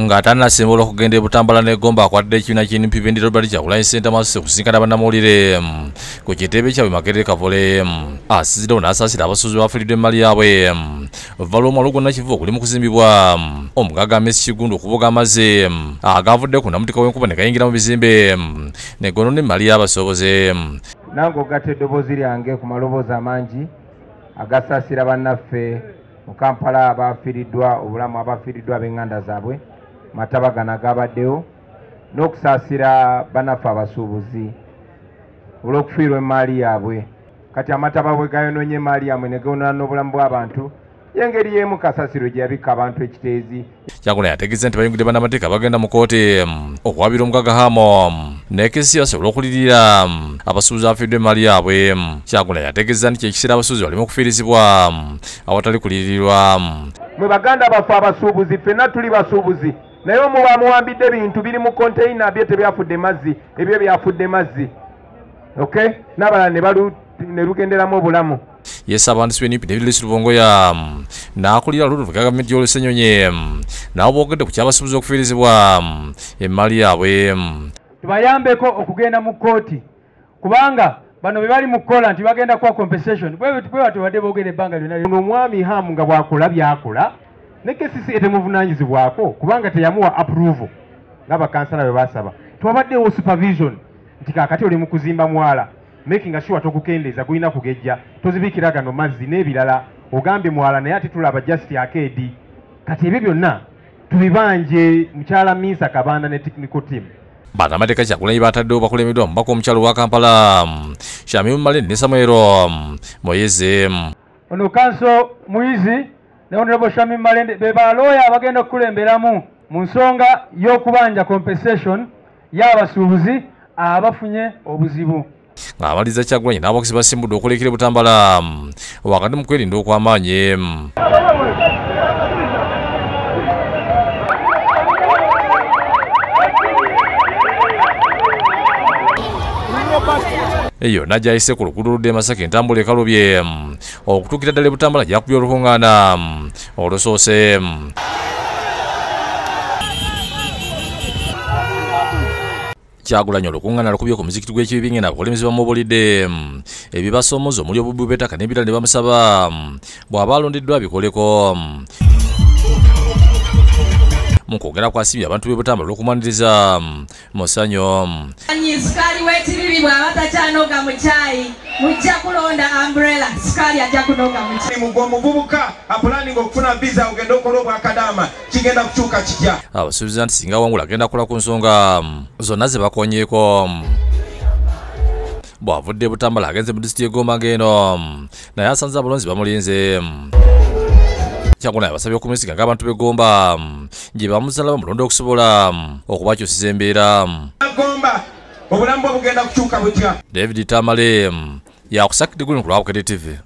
Ng'atannasembola okugenda e Butambala ne Gomba akwadde ekibiina ky'NUP bendera Robert Kyagulanyi Ssentamu asuse kusinkana bannamawulire ku kitebe kyabwe Makerere Kavule. Asiziddewo n'asaasira abasuubuzi abafiiriddwa emmali yaabwe oluva lw'omwalo gwonna Kivu oguli mu kuzimbibwa. Omugagga Messi Kiggundu okubuga amazzi agavudde ku nnamutika w'enkuba ne gayingira mu bizimbe ne gonoona emmali y'abasuubuzi. Nange ogatta eddoboozi lyange ku maloboozi amangi agasaasira bannaffe mu Kampala abafiiriddwa obulamu, abafiiriddwa ab'enganda zaabwe mataba gano agabaddewo, n'okusaasira bannaffe abasuubuzi olw'okufiirwa emaali yaabwe. Kati amataba bwe gayonoonye emaali yaabwe ne gayonoona n'obulamu bw'abantu, y'engeri y'emu kasasiro gye yabikka abantu ekiteezi. Kyagulanyi ategeeza nti bayingidde bannamateeka bagenda mu kkooti okuwabira omugagga Hamo ne KCCA basobole okulirira abasuubuzi abafiiriddwa emaali yaabwe. Kyagulanyi ategeeza nti kyekiseera abasuubuzi baleme okufiirizibwa awatali kuliyirirwa. Mwe baganda baffe abasuubuzi, ffenna tuli basuubuzi, naye omuba muwambidde ebintu biri mu konteyina, byo tebyafudde mazzi, ebyo byafudde mazzi, okay, n'abalala ne lugenderamu obulamu. Ye Ssaabawandiisi w'NUP David Lewis Lubongoya n'akulira oludda lwa gavumenti y'Olusenyonyi nabo boogedde ku ky'abasuubuzi okufiirizibwa emmali yaabwe. Tubayambeko okugenda mu kkooti kubanga bano be bali mu kukola nti bagenda kuwa compensation, bwe batyo badde boogera ebbanga lyonna. Ono omwami Hamu nga bw'akola by'akola ne KCCA temuvunaanyizibwako kubanga teyamuwa approval ng'abakansala bwe basaba. Twabaddewo supervision nti kaakati oli mu kuzimba mwala, making sure togukendeeza, gulina kugejja, tozibiikira gano mazzi n'ebirala, ogambye mwala naye ate tulaba just arcade. Kati ebyo byonna tubibanje mukyala Minsa Kabanda ne technical team. Bannamateeka Kyagulanyi bataddewo bakulembeddwa omubaka omukyala wa Kampala Shamim Malende ne Samuel Moyeze. Ono Kanso Muyizi ne Honorable Shamim Malende be balooya abagenda okukulemberamu mu nsonga y'okubanja compensation y'abasuubuzi abafunye obuzibu. Ng'amaliriza Kyagulanyi n'abawagizi basimbudde okulekera e Butambala wakati mu kwerinda okw'amaanyi. Eyo najja ayise ku luguudo oludda e Masaka entambula ekalubye okutuukira ddala e Butambala gyakubye olukuŋŋaana olusoose. Kyagulanyi olukuŋŋaana lukubye ku muzikiti gw'Ekibibinge n'abakulembeze bamubuulidde ebibasoomoza omuli obubbi bw'ettaka n'ebirala ne bamusaba bw'aba alondeddwa abikoleko. Mu kwogera kwasiimye abantu b'e Butambala olw'okumwaniriza mu ssanyu. Sukaali w'ekiriri bw'aba takyanoga mu kyayi, mujja kulonda umbrella, sukaali ajja kunoga mu kyayi. Mugwe omuvubuka apulaninga okufuna visa ogende okola obwakadaama, kigenda kukyuka kitya? Abasuubiza nti singa awangula agenda kukola ku nsonga zonna ze bakonyeeko. Bw'avudde e Butambala agenze mu disitulikiti y'e Gomba ng'eno naye asanze abalonzi bamulinze. Kyagulanyi abasabye okumwesiga ng'abantu b'e Gomba gye bamusala bamulonda okusobola okubakyusiza embeera. Gomba obulamu bwe bugenda kukyuka butya? David Tamale yakusakidde guno ku lwa Bukedde TV.